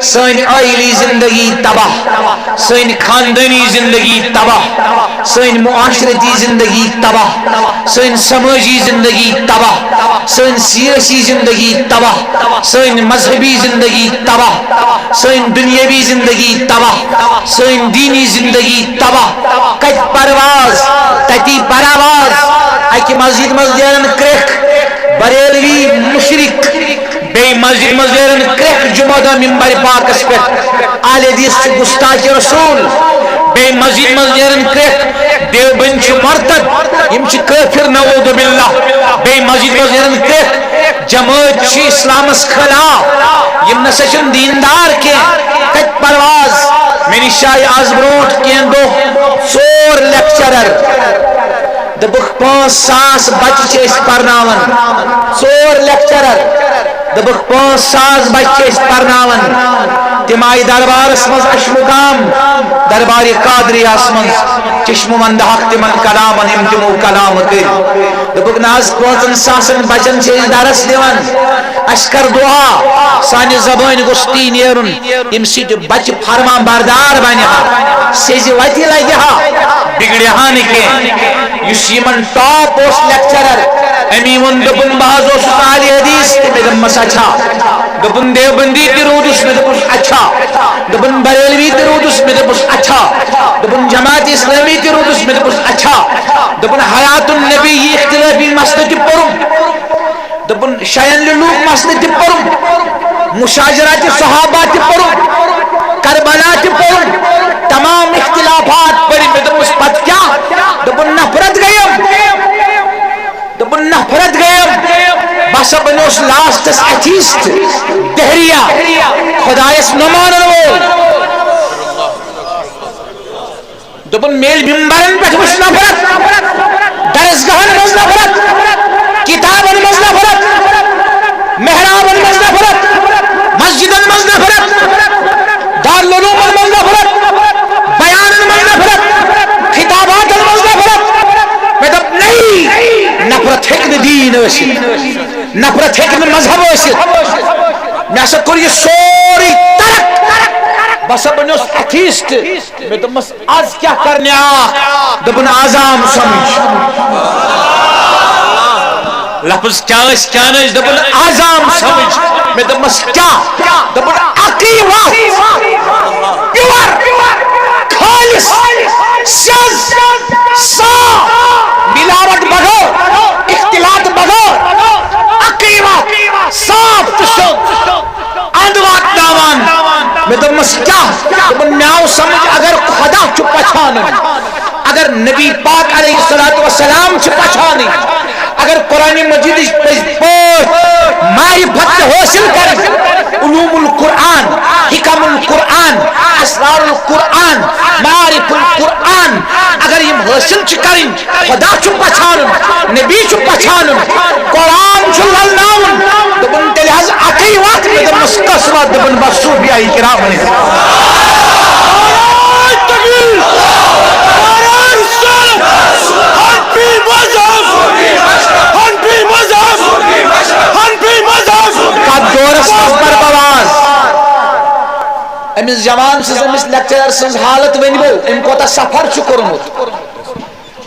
سٲنۍ عائلی زندگی تباہ، سٲنۍ خاندٲنی زندگی تباہ، سٲنۍ معاشرتی زندگی تباہ، سٲنۍ سمٲجی زندگی تباہ، سٲنۍ سیٲسی زندگی تباہ، سٲنۍ مذہبی زندگی تباہ، سٲنۍ دنیاوی زندگی تباہ، سٲنۍ دینی زندگی تباہ۔ کتہِ پرواز، تتی پرواز۔ اکہِ مسجد منٛز نیرن کرٛیکھ، بریلوی مشرک، بیٚیہِ مسجد منٛز نیرن کرٛیکھ جمعہ دۄہ ممبر پاکس پٮ۪ٹھ۔ اہل حدیث چھِ گستاخ رسول۔ بیٚیہِ مسجد منٛز نیرن کرٛیکھ، دیوبند چھِ مرتد، یِم چھِ کٲفر، نعوذ باللہ۔ بیٚیہِ مسجد منٛز نیرن کرٛیکھ، جمٲعت چھِ اسلامس خلاف، یِم نسا چھِنہٕ دیندار کینٛہہ۔ کتہِ پرواز؟ مےٚ نِش آیہِ از برونٛٹھ کینٛہہ دۄہ ژور لیکچرر، دوٚپُکھ، پانٛژھ ساس بچہِ چھِ أسۍ پرناوان، ژور لیکچرر۔ دوٚپُکھ، پانٛژھ ساس بچہِ چھِ أسۍ پرناوان۔ تِم آیہِ دربارس منٛز اشمُقام، دربارِ قادریاہس منٛز، چشمہٕ وندہکھ تِمن کلامن، یِم تِمو کلام کٔرۍ۔ دوٚپُکھ، نہ حظ، پانٛژن ساسن بچن چھِ أسۍ درس دِوان۔ اسہِ کر دعا، سانہِ زبٲنۍ گوٚژھ تی نیرُن، ییٚمہِ سۭتۍ بچہِ فرمان بردار بنہِ ہا، سیٚزِ وتہِ لگہِ ہا، بگڑِ ہا نہٕ کینٛہہ۔ یُس یِمن ٹاپ اوس لیکچرر، أمی ووٚن، دوٚپُن، بہٕ حظ اوسُس اہلِ حدیث، تہٕ مےٚ دوٚپمس، اچھا۔ دوٚپُن، دیوبندی تہِ روٗدُس، مےٚ دوٚپُس، اچھا۔ دوٚپُن، بریلوی تہِ روٗدُس، مےٚ دوٚپُس، اچھا۔ دوٚپُن، جماعت اسلامی تہِ روٗدُس، مےٚ دوٚپُس، اچھا۔ دوٚپُن، حیات النبی یہِ اختلافی مسلہٕ تہِ پوٚرُم۔ دوٚپُن، شیَن لُلوٗک مسلہٕ تہِ پوٚرُم، مشاجرات صحابہ تہِ پوٚرُم، کربلا تہِ پوٚرُم، تمام اختلافات پٔرۍ۔ مےٚ دوٚپمَس، پتہٕ کیٛاہ؟ دوٚپُن، نفرت گٔیم۔ دوٚپُن، نفرت گٔیم۔ بہٕ ہسا بنیوس لاسٹس ایتھیسٹ، دہریہ، خدایس نہ مانن وول۔ دوٚپُن، مےٚ ییٚلہِ ممبرن پٮ۪ٹھ وٕچھ نفرت، درسگاہن منٛز نفرت، کتابن منٛز نفرت، محرابن منٛز نفرت، مسجدن منٛز نفرت، دارالعلومن منٛز نفرت، بیانن منٛز نفرت، خطاباتن منٛز نفرت۔ مےٚ دوٚپ، نہیں، نفرت ہیٚکہِ نہٕ دین ٲسِتھ، نفرت ہیٚکہِ نہٕ مذہب ٲسِتھ۔ مےٚ ہسا کوٚر یہِ سورُے ترک۔ بہٕ ہسا بنیوس ایتھیسٹ۔ مےٚ دوٚپمَس، از کیٛاہ کرنہِ آکھ؟ دوٚپُن، از آم سمجھ۔ لفظ کیٛاہ ٲسۍ، کیٛاہ نہٕ ٲسۍ؟ دوٚپُن، از آم سمجھ۔ مےٚ دوٚپمَس، کیٛاہ؟ دوٚپُن، اَکٕے وَتھ، پیور، خالص، سیٚز، صاف، ملاوٹ بغٲر، اختلاط بغٲر، اَکٕے وَتھ، صاف تہٕ سیوٚد۔ اَنٛد واتناوان۔ مےٚ دوٚپمَس، کیٛاہ؟ دوٚپُن، مےٚ آو سمجھ، اگر خدا چھُ پہچانُن، اگر نبی پاک علیہ الصلوۃ والسلام چھِ پہچانٕنۍ، اگر قرآن مجیدٕچ پٔزۍ پٲٹھۍ معرفت تہِ حٲصِل کَرٕنۍ، علوم القرآن، حکم القرآن، اسرار القرآن، معارف القرآن، اگر یِم حٲصِل چھِ کَرٕنۍ، خدا چھُ پہچانُن، نبی چھُ پہچانُن، قرآن چھُ للناوُن۔ دوٚپُن، تیٚلہِ حظ اَکٕے وَتھ۔ مےٚ دوٚپمَس، کۄس وَتھ؟ دوٚپُن، بَس صوٗفیایہِ کِرامَن ہِنٛز۔ نعرہ تکبیر، نعرہ رسالت، حنفی مذہب، حنفی مذہب، حنفی مذہب۔ کَتھ دورَس منٛز پَرٕ بہٕ واز؟ أمِس جوان سٕنٛز، أمِس لیکچرر سٕنٛز حالت ؤنۍ مو، أمۍ کوتاہ سفر چھُ کوٚرمُت۔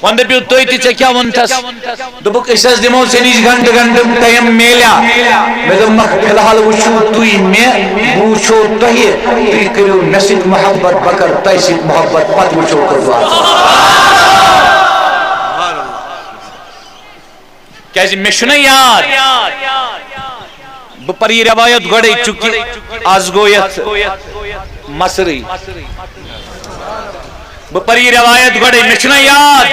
وۄنۍ دٔپِو تُہۍ تہِ، ژےٚ کیٛاہ ووٚنتھس؟ دوٚپُکھ، أسۍ حظ دِمو ژےٚ نِش گھنٹہٕ گھنٹہٕ ٹایم میلیا؟ مےٚ دوٚپمَکھ، فی الحال وٕچھِو تُہۍ مےٚ، بہٕ وٕچھو تۄہہِ، تُہۍ کٔرِو مےٚ سۭتۍ محبت، بہٕ کَرٕ تۄہہِ سۭتۍ محبت، پَتہٕ وٕچھو کوٚت واتو۔ کیٛازِ مےٚ چھُنہ یاد، بہٕ پَرٕ یہِ رٮ۪وایت گۄڈَے، چونکہ آز گوٚو یَتھ مَسرٕے۔ بہٕ پَرٕ یہِ رٮ۪وایت گۄڈَے، مےٚ چھُنہ یاد۔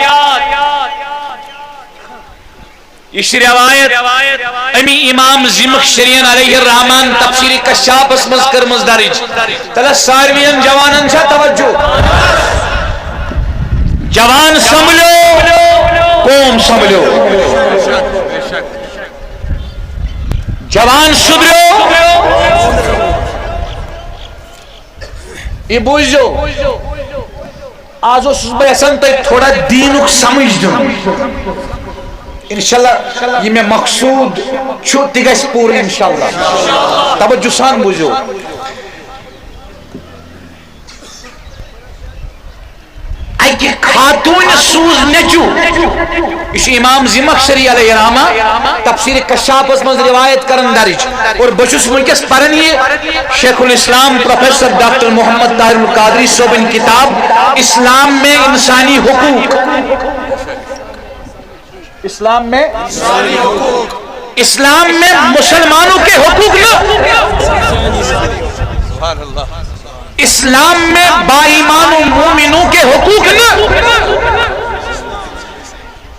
یہِ چھِ رٮ۪وایت اَمی امام زمخشریَن علیہ الرحمان تفسیر کشافَس منٛز کٔرمٕژ درٕج۔ تَلہ ساروِیَن جوانَن چھا توجہ؟ جوان سنبھلو، قوم سنبھلو۔ جوان سدھرو۔ یہِ بوٗزِو، آز اوسُس بہٕ یژھان تۄہہِ تھوڑا دیٖنُک سمجھ دیُن۔ انشاءاللہ یہِ مےٚ مقصوٗد چھُ، تہِ گژھِ پوٗرٕ انشاءاللہ۔ توجہ سان بوٗزِو۔ اکہِ خاتوٗنہِ سوٗز نیٚچوٗ۔ یہِ چھُ امام زمخشری علیہ رحمہ تفسیر کشافس منٛز روایت کران درج۔ اور بہٕ چھُس وٕنکیٚس پران یہِ شیخ الاسلام پروفیسر ڈاکٹر محمد طاہر القادری صٲبٕنۍ کتاب اسلام میں انسانی حقوق۔ اسلام میں، اسلام میں مسلمانوں کے حقوق نہ، اسلام میں با ایمان و مومنوں کے حقوق نہ،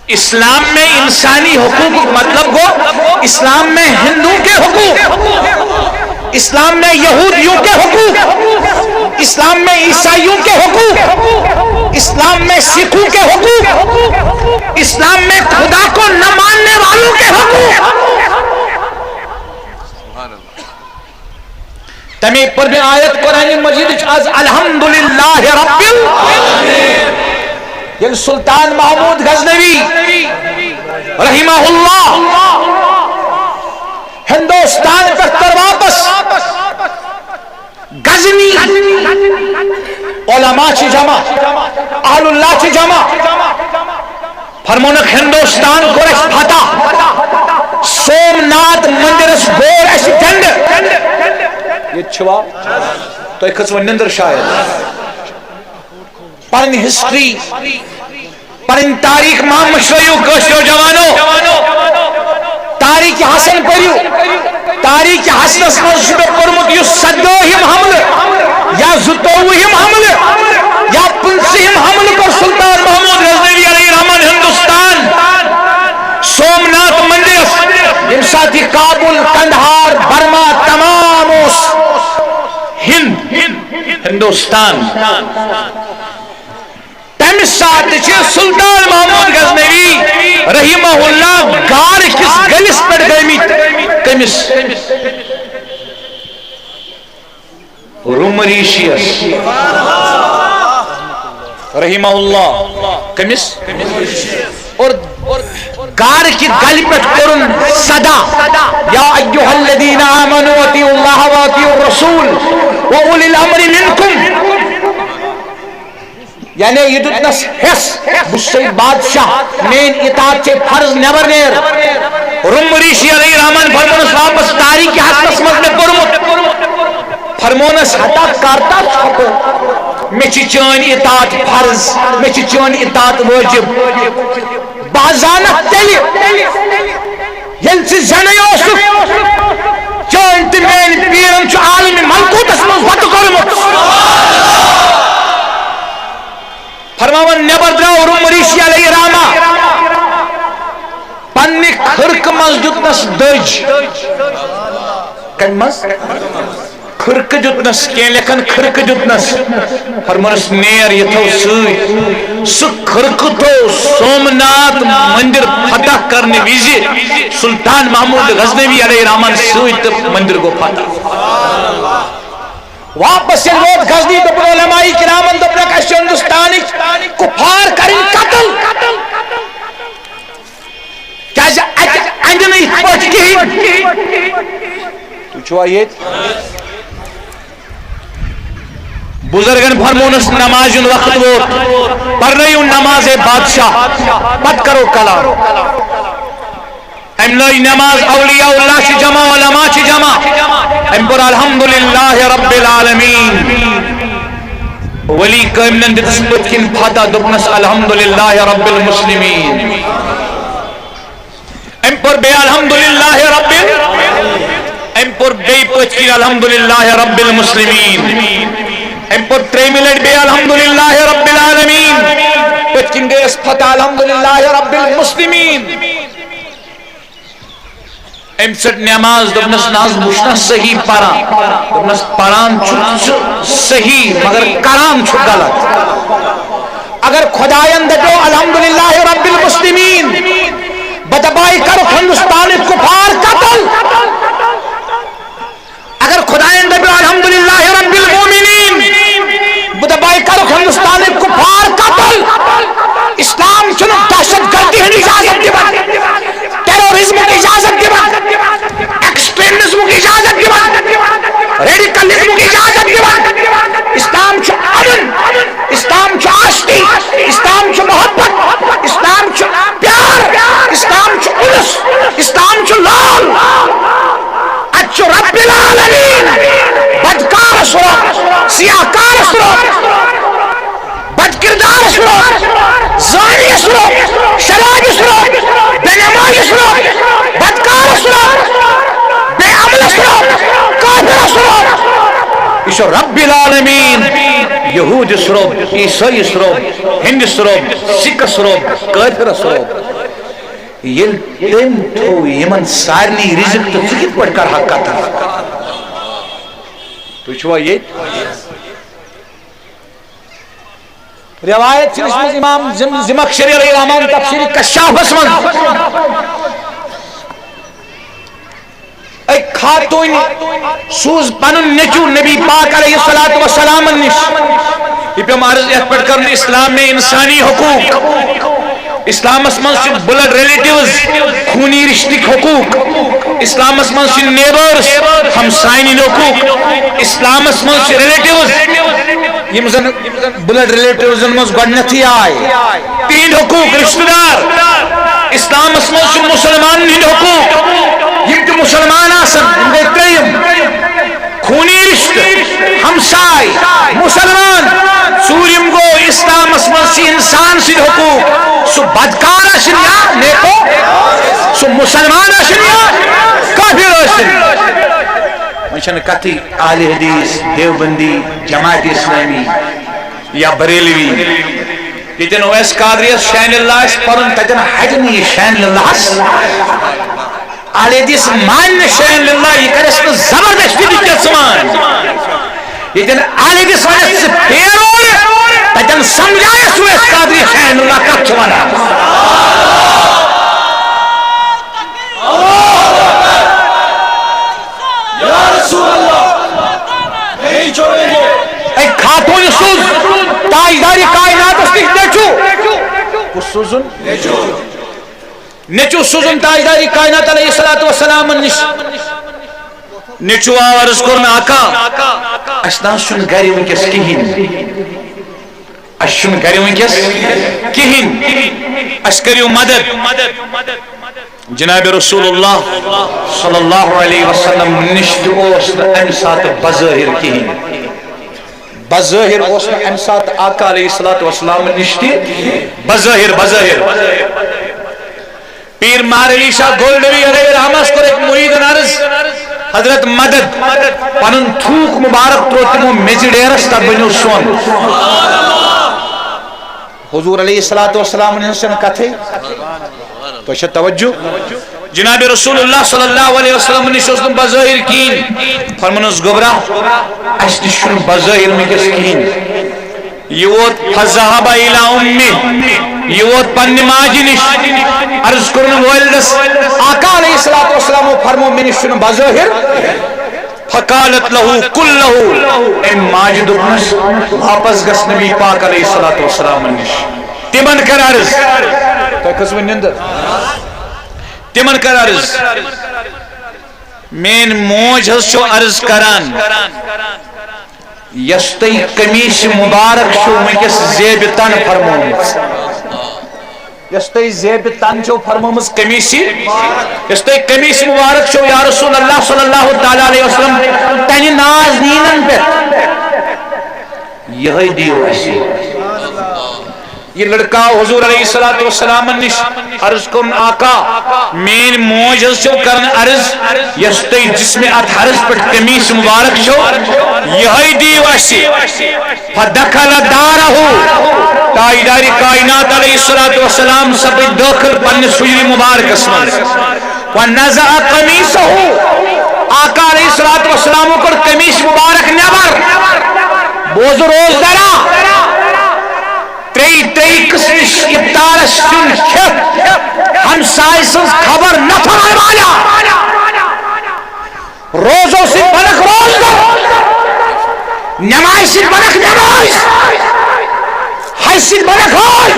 اسلام میں انسانی حقوق مطلب گو اسلام میں ہندوؤں کے حقوق، اسلام میں یہودیوں کے حقوق، اسلام میں عیسائیوں کے حقوق، اسلام میں سکھوں کے حقوق، اسلام میں خدا کو نہ ماننے والوں کے حقوق۔ تمے پر میں آیت قرآن مجید از الحمدللہ رب ال-، یعنی سلطان محمود غزنوی رحمہ اللہ ہندوستان پہ کر واپس غزنی، علماء چھ جمع، اہل اللہ چھ جمع، فرمونکھ ہندوستان کوٚر اَسہِ فتح، سومناتھ مندرس گوٚو اَسہِ جنڈٕ۔ ییٚتہِ چھوا؟ تۄہہِ کھٔژ وۄنۍ نندٕر شاید۔ پنٕنۍ ہسٹری، پنٕنۍ تاریخ ما مٔشرٲیِو کٲشرٮ۪و جوانو۔ تاریخ حسن پٔرِو۔ تاریخ حسنس منٛز چھُ مےٚ پوٚرمُت یُس سدٲہِم حملہٕ یا زٕتووُہِم حملہٕ یا پٕنٛژٕہِم حملہٕ کوٚر سلطان محمود غزنوی علیہ رحمان ہندوستان سومناتھ مندرس، ییٚمہِ ساتہٕ یہِ کابل، قندھار، برما تمام اوس ہند، ہندوستان۔ تمہِ ساتہٕ چھِ سلطان محمود غزنوی رحمہ اللہ غار کِس گٔلِس پٮ۪ٹھ گٔمٕتۍ۔ کٔمِس؟ روم ریشیس رحمہ اللہ۔ کٔمِس؟ اور غار کہِ گلہِ پٮ۪ٹھ کوٚرُن صدا، یا ایھا الذین آمنوا اطیعوا اللہ و اطیعوا الرسول و اولی الامر منکم۔ یعنی یہ دیُتنس حص، بہٕ چھُسے بادشاہ، میٲنۍ اطاعت چھے فرض، نٮ۪بر نیر۔ روم ریشی علیہ الرحمن فرمونس واپس تاریخ حسنس منٛز مےٚ پوٚرمُت۔ فرمونس ہتا کرتا چھکو، مےٚ چھِ چٲنۍ اطاعت فرض، مےٚ چھِ چٲنۍ اطاعت وٲجب۔ بہٕ حظ زانکھ تیٚلہِ، ییٚلہِ ژٕ زٮ۪نَے اوسُکھ، چٲنۍ تہٕ میٲنۍ پیٖرن چھُ عالمِ ملکوٗتس منٛز وَتہٕ کوٚرمُت۔ فرماوان، نٮ۪بر درٛاو روم ریشی علیہ الرحمہ، پننہِ خرقہٕ منٛز دیُتنس دٔج۔ کمہِ منٛز؟ خرقہٕ دیُتنس، کینٛہہ لیکھن خرقہٕ دیُتنس۔ فرمونس، نیر یہِ تھو سۭتۍ۔ سُہ خرقہٕ تھو سومناتھ مندر فتح کرنہٕ وِزِ سلطان محمود غزنوی علیہ الرحمن سۭتۍ تہٕ مندر گوٚو فتح۔ واپس ییٚلہِ ووت غزنی، دوٚپُن علماء کرامن، دوٚپنکھ، اسہِ چھِ ہندوستانٕکۍ کفار کرٕنۍ قتل۔ کیازِ اتہِ اندِ نہٕ یِتھ پٲٹھۍ کِہیٖنۍ۔ تُہۍ چھِوا ییٚتہِ؟ بُزرگن فرمونس، نمازِ ہُنٛد وقت ووت، پرنٲیِو نمازِ بادشاہ، پتہٕ کرو کلام۔ أمۍ لٲج نماز، اولیاء اللہ چھِ جمع، علماء چھِ جمع۔ أمۍ پوٚر الحمدللہ رب العالمین۔ ولی کٲمِنن دِتُس پٔتۍ کِنۍ فتح، دوٚپنس، الحمدللہ رب المسلمین۔ أمۍ پوٚر بیٚیہِ الحمدللہ رب ال-، أمۍ پوٚر بیٚیہِ پٔتۍ کِنۍ الحمدللہ رب المسلمین۔ أمۍ پوٚر ترٛیٚیِمہِ لٹہِ بیٚیہِ الحمدللہ رب العالمین۔ پٔتۍ کِنۍ گٔیَس فتح الحمدللہ رب المسلمین۔ أمۍ ژٔٹ نماز، دوٚپنس، نہ حظ، بہٕ چھُس نہ صحیح پران۔ دوٚپنس، پران چھُکھ ژٕ صحیح، مگر کران چھُکھ غلط۔ اگر خداین دپیو الحمدللہ رب المسلمین، بہٕ دپاے کرُکھ ہندوستانٕکۍ کفار قتل۔ اگر خداین دپیو الحمدللہ رب المومنین، بہٕ دپاے کرُکھ ہندوستانٕکۍ کفار قتل۔ اسلام چھُنہٕ دہشت گردی ہٕنٛز اجازت دِوان، ٹیرورزمٕچ اجازت دِوان۔ سیاہ کارس روٚٹ، بد کردارس روٚٹ، زانیس روٚٹ، شرابس روٚٹ، بے نمازس روٚٹ، بدکارس روٚٹ، بے عملس روٚٹ، کافرس روٚٹ۔ یہِ چھُ رب العالمین، یہودس روٚٹ، عیسٲیس روٚٹ، ہندس روٚٹ، سکس روٚٹ، کافرس روٚٹ۔ ییٚلہِ تٔمۍ تھوٚو یِمن سارنٕے رزق، تہٕ ژٕ کِتھ پٲٹھۍ کرہکھ قتل؟ تُہۍ چھِوا ییٚتہِ؟ روایت چھِ وٕچھمٕژ امام زم-، زمخشری علیہ الرحمان تفسیر کشافس منٛز۔ أکۍ خاتوٗنہِ سوٗز پنُن نیٚچوٗ نبی پاک علیہ الصلوۃ والسلامن نِش۔ یہِ پیوٚم عرض یتھ پٮ۪ٹھ کرُن، اسلام میں انسانی حقوق۔ اسلامس منٛز چھِ بلڈ ریلیٹیوز، خوٗنی رشتٕکۍ حقوٗق۔ اسلامس منٛز چھِ نیبرس، ہمساین ہٕنٛدۍ حقوٗق۔ اسلامس منٛز چھِ ریلیٹیوز، یِم زن بلڈ ریلیٹیوزن منٛز گۄڈٕنیتھٕے آے، تِہنٛدۍ حقوٗق، رشتہٕ دار۔ اسلامس منٛز چھِ مسلمانن ہٕنٛدۍ حقوٗق، یِم تہِ مسلمان آسن، یِم گٔے ترٛیٚیِم۔ خوٗنی رشتہٕ، ہمساے، مسلمان۔ ژوٗرِم گوٚو، اسلامس منٛز چھِ انسان سٕنٛدۍ حقوٗق، سُہ بدکار ٲسِن یا نیکو، سُہ مسلمان ٲسِن یا کافر ٲسِن۔ وۄنۍ چھنہٕ کتھٕے اہل حدیث، دیوبندی، جماعت اسلامی یا بریلوی۔ ییٚتٮ۪ن اویس قادریس شین اللہ آسہِ پرُن، تتٮ۪ن ہٹہِ نہٕ یہِ شین اللہس۔ اہل حدیث مانہِ نہٕ شین اللہ، یہِ کرٮ۪س نہٕ زبردستی، تہِ کیٛاہ ژٕ مان۔ ییٚتٮ۪ن اہل حدیث ونٮ۪س ژٕ پھیر اورٕ، تتٮ۪ن سمجھایس اویس قادری شین اللہ کتھ چھُ ونان۔ اے خاتون سوز تاجدار کائناتس نش نیچو۔ کس سوزن؟ نیچو سوزن تاجدار کائنات علیہ الصلوۃ والسلام نش۔ نیچو آو عرض کرن، آقا، اسہِ نہ حظ چھُنہٕ گرِ وٕنکیٚس کِہیٖنۍ۔ اسہِ چھُنہٕ گرِ وٕنکیٚس کِہیٖنۍ۔ اسہِ کٔرِو مدد۔ جناب رسول اللہ صلی اللہ علیہ وسلم نِش تہِ اوس نہٕ اَمہِ ساتہٕ بظٲہِر کِہیٖنۍ۔ بظٲہِر اوس نہٕ اَمہِ ساتہٕ آقا علیہ الصلوۃ والسلام نِش تہِ بظٲہِر، بظٲہِر۔ پیٖر مہر علی شاہ گولڈوی علیہ رحمس کوٚر أکۍ مُریٖدن عرض، حضرت مدد، پنُن تھوٗک مُبارک تروو تِمو میٚژِ ڈیرس، تتھ بنیو سۄن۔ حضور علیہ الصلوۃ والسلام ہٕنٛز چھنہٕ کتھٕے۔ تۄہہِ چھا توجہ؟ جناب رسول اللہ صلی اللہ علیہ وسلم نِش اوس نہٕ بظٲہِر کِہیٖنۍ۔ فرمونس، گوٚبرا، اسہِ نِش چھُنہٕ بظٲہِر وٕنکیٚس کِہیٖنۍ۔ یہِ ووت فذهب الی امہ، یہِ ووت پننہِ ماجہِ نِش۔ عرض کوٚرُن والدس، آقا علیہ الصلوۃ والسلامو فرمو، مےٚ نِش چھُنہٕ بظٲہِر۔ فقالت له قل له، أمۍ ماجہِ دوٚپنس، واپس گژھ نبی پاک علیہ الصلوۃ والسلام نِش۔ تِمن کر عرض۔ تۄہہِ کھٔژوٕ نِندٕر؟ تِمن کر عرض۔ میٲنۍ موج حظ چھو عرض کران، یۄس تۄہہِ قمیٖص مُبارک چھو وٕنکیٚس زیبہِ تن فرمٲومٕژ، یۄس تۄہہِ زیبہِ تن چھو فرمٲومٕژ قمیٖص، یۄس تۄہہِ قمیٖص مُبارک چھو یا رسول اللہ صلی اللہ تعالیٰ علیہ وسلم، تنہِ ناز نیٖنن پٮ۪ٹھ، یِہوٚے دِیِو اَسہِ۔ یہِ لڑکہٕ آو حضور علیہ الصلوۃ والسلام نِش، عرض کوٚرُن، آقا، میٲنۍ موج حظ چھو کران عرض، یۄس تۄہہِ جسمِ اطہرس پٮ۪ٹھ قمیٖص مُبارک چھو، یِہوٚے دِیِو اَسہِ۔ فدخل دارہ، تاجدار کائنات علیہ الصلوۃ والسلام سپدۍ دٲخل پننِس حجرِ مبارکس منٛز۔ ونزع قمیصہ، آقا علیہ الصلوۃ والسلام کوٚڑ قمیٖص مُبارک نٮ۪بر۔ بوز روزدرا، ترٛیٚیہِ ترٛیٚیہِ قٕسمٕچ افطارس سیُن کھٮ۪تھ، ہمسایہِ سٕنٛز خبر نہ تھاوَن والا۔ روزو سۭتۍ بنکھ روزدر، نمازِ سۭتۍ بنکھ نماز، حج سۭتۍ بنکھ حج۔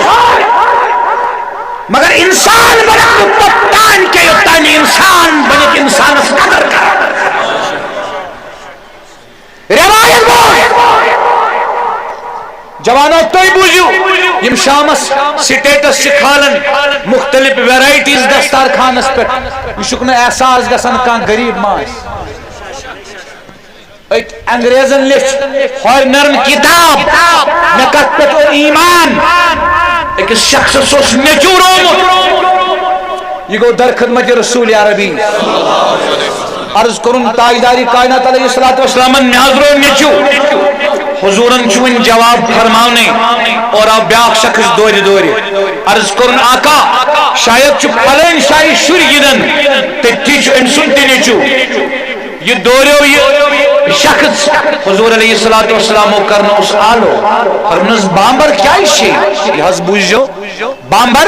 مگر انسان بنکھ نہٕ توٚتام کینٛہہ، یوٚتام نہٕ انسان بنہِ انسانس قدر کران۔ روایت بوز۔ جوانو، تُہۍ بوٗزِو، یِم شامس سٹیٹس چھِ کھالان مُختٔلِف ویرایٹیز دستارخانس پٮ۪ٹھ، یہِ چھُکھ نہٕ احساس گژھان کانٛہہ غریٖب ما آسہِ۔ أکۍ انگریزن لیچھ فارینرن کتاب، مےٚ کتھ پٮ۪ٹھ اوٚن ایمان؟ أکِس شخصس اوس نیٚچو روومُت، یہِ گوٚو در خدمت رسول عربی۔ عرض کوٚرُن تاجدار کائنات علیہ الصلوۃ والسلامن، مےٚ حظ روو نیٚچو۔ حضورن چھُ وۄنۍ جواب فرماونٕے، اورٕ آو بیٛاکھ شخص دورِ دورِ۔ عرض کوٚرُن، آقا، شاید چھُ فلٲنۍ جایہِ شُرۍ گِنٛدان، تٔتی چھُ أمۍ سُنٛد تہِ نیٚچو۔ یہِ دوریو یہِ شخص، حضور علیہ الصلوۃ والسلامو کرنووُس آلو، فرمونس، بامبر کیٛازِ چھے؟ یہِ حظ بوٗزیو، بامبر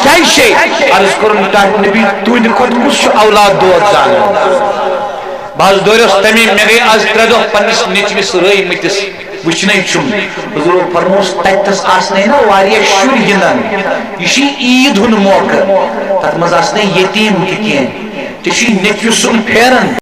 کیٛازِ چھے؟ عرض کوٚرُن، ٹاٹھۍ نبی، تُہنٛدِ کھۄتہٕ کُس چھُ اولاد دود زانان؟ بہٕ حظ دوریوس تَمے، مےٚ گٔے آز ترٛےٚ دۄہ پننِس نیٚچوِس رٲومٕتِس، وٕچھنَے چھُم۔ حضورو فرمووُس، تَتِس آسنَے نہ واریاہ شُرۍ گِنٛدان، یہِ چھِ عیٖد ہُنٛد موقعہٕ، تَتھ منٛز آسنَے یتیٖم تہِ کینٛہہ، ژےٚ چھُے نیٚچوِ سُنٛد پھیران،